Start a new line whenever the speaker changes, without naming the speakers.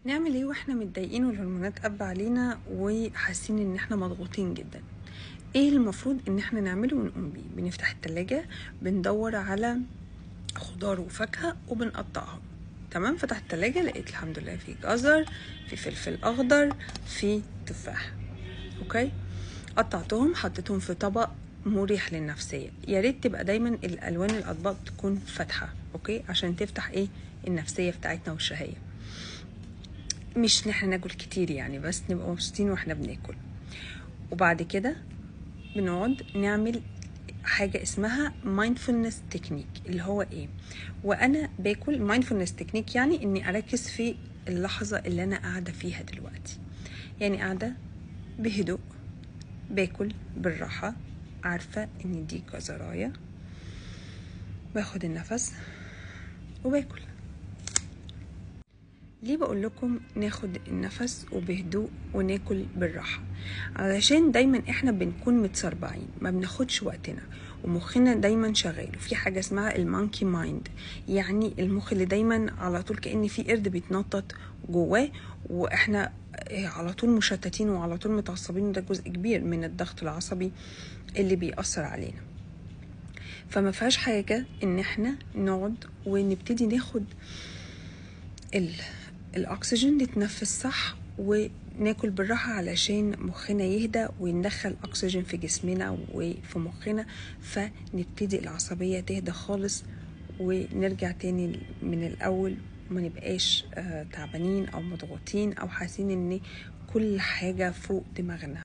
نعمل ايه واحنا متضايقين والهرمونات قب علينا وحاسين ان احنا مضغوطين جدا؟ ايه المفروض ان احنا نعمله ونقوم بيه؟ بنفتح التلاجة، بندور على خضار وفاكهة وبنقطعهم. تمام، فتحت التلاجة لقيت الحمد لله في جزر، في فلفل اخضر، في تفاح. okay، قطعتهم حطيتهم في طبق مريح للنفسية. يا ريت تبقى دايما الالوان الاطباق تكون فاتحة، okay، عشان تفتح ايه النفسية بتاعتنا والشهية. مش ان احنا ناكل كتير يعني، بس نبقى مبسوطين واحنا بناكل. وبعد كده بنقعد نعمل حاجة اسمها mindfulness technique، اللي هو ايه؟ وانا باكل mindfulness technique يعني اني اركز في اللحظة اللي انا قاعدة فيها دلوقتي. يعني قاعدة بهدوء، باكل بالراحة، عارفة ان دي جزراية، باخد النفس وباكل. ليه بقول لكم ناخد النفس وبهدوء وناكل بالراحة؟ علشان دايما احنا بنكون متسربعين، ما بناخدش وقتنا، ومخنا دايما شغال. وفي حاجة اسمها ال monkey mind، يعني المخ اللي دايما على طول كأن في قرد بيتنطط جواه، واحنا على طول مشتتين وعلى طول متعصبين. وده جزء كبير من الضغط العصبي اللي بيأثر علينا. فما فيهاش حاجة ان احنا نقعد ونبتدي ناخد الاكسجين، نتنفس صح وناكل بالراحة علشان مخنا يهدى وندخل اكسجين في جسمنا وفي مخنا، فنبتدي العصبية تهدى خالص ونرجع تاني من الاول، وما نبقاش تعبانين او مضغوطين او حاسين ان كل حاجة فوق دماغنا.